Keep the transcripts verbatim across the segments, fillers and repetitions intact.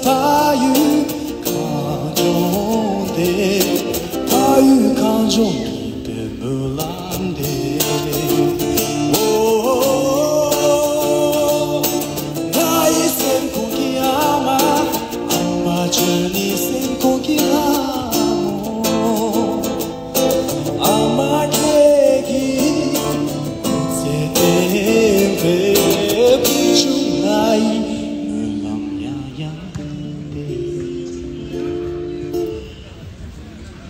ཕ་ཡུལ་གངས་ལྗོངས་འདིར། ཕ་ཡུལ་གངས་ལྗོངས་ཀྱི་བོད་མི་ལམ་འདིར། ཨོ། ང་ཡི་སེམས་ཁོང་གི་ཨ་མ། ཨ་མ་ཁྱོད་ནི་སེམས་ཁོང་གི་ལྷ་མོ། ཨ་མ་ཁྱེད་ཀྱི་སྐུ་ཚེ་བརྟན་པའི་བུ་ཆུང་ང་ཡི་སྨོན་ལམ་ཡང་ཡང་འདེབས།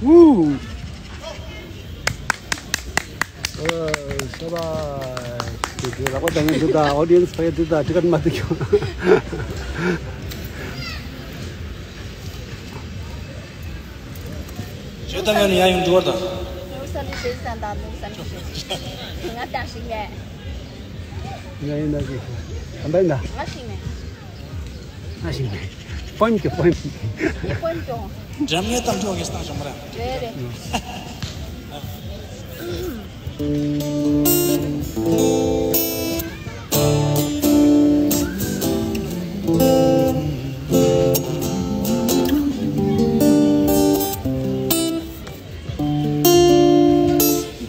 ཝུའུ། ཨ། ཤ་བ། དེ་དེ་ལག་པ་བརྡབ་མཁན་འདུག་ད། ཨོ་ཌི་ཡན་སི་ཕ་གི་འདུག་ད། ཊི་ཀེ་ཊི་མ་བརྡབ་ཀྱང་། ཇོ་ཏ་མེན་ཡ་ཡུང་འགྲོ་བར་དང་། ནུག་ས་ལི་ཤེས་ས་དང་ནུག་ས་ལི་ཤེས། ང་དང་ཞིག་མེད། ང་ཡིན་ན་ཅིག་ཤེས། གམ་པ་ཡིན་ད། ང་ཞིག་མེད། ང་ཞིག་མེད། ཕོན་ཀྱི་ཕོན། ཕོན་ཀྱོ། འགྲམ་ངའི་གཏམ་ཐོག་གི་སྟངས་བྱུང་མ་རེད། རེད་རེད།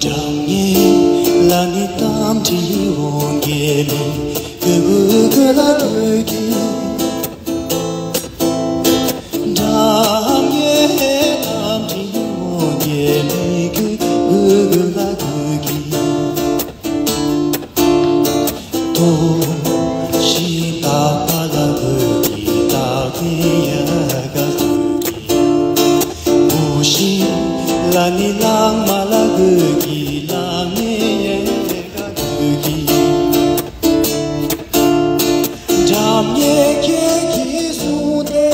འགྲམ་ངེས་ལ་ནི་གཏམ་དྲི་འོང་གེ་ལི། གུ་གུ་གུ་ལ་གུ་གི། འགྲམ་ངེས་གཏམ་དྲི་འོང་གེ་ལི། གུ་གུ་གུ་ལ་གུ་གི། ཐོ་ཞིག་ཏག་པ་ལ་གུ་གི། ཏག་ཏི་ཡ་ག་གུ་གི། བུ་ཞིག་ལ་ནི་ལག་མ་ལ་གུ་གི། ལག་ནི་ཡ་ག་གུ་གི། འགྲམ་ངེས་ཁྱེད་ཀྱིས་གསུངས་ཏེ།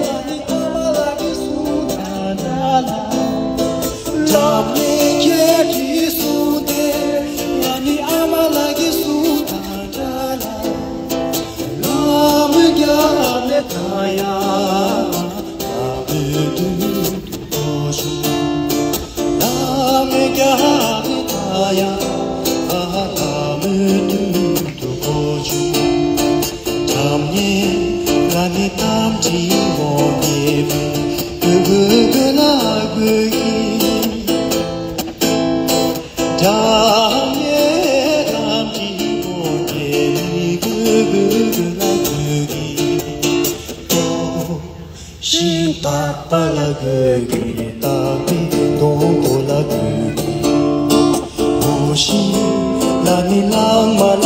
ང་ནི་ཨ་མ་ལགས་ཀྱིས་གསུངས་ད་འདྲ་ལ། འགྲམ་ངེས་ཁྱེད་ཀྱིས་གསུངས་ཏེ། ང་ནི་ཨ་མ་ལགས་ཀྱིས་གསུངས་ད་འདྲ་ལ། ལམ་རྒྱབ་ནས་ད་ཡ། ལམ་མདུན་དུ་འགྲོ་བྱུང་། ལམ་རྒྱབ་ནས་ད་ཡ། ལམ་མདུན་དུ་འགྲོ་བྱུང་། འགྲམ་ངེས་ང་ནི་གཏམ་དྲི་འོང་གེ་ལི། གུ་གུ་གུ་ལ་གུ་གི། འགྲམ་ངེས་གཏམ་དྲི་འོང་གེ་ལི། གུ་གུ་གུ་ལ་གུ་གི། ཤིང་ཏག་པ་ལ་གུ་གི། ཏག་པའི་སྡོང་པོ་ལ་གུ་གི། བུ་ཞིག་ལ་ནི་ལག་མ་ལ་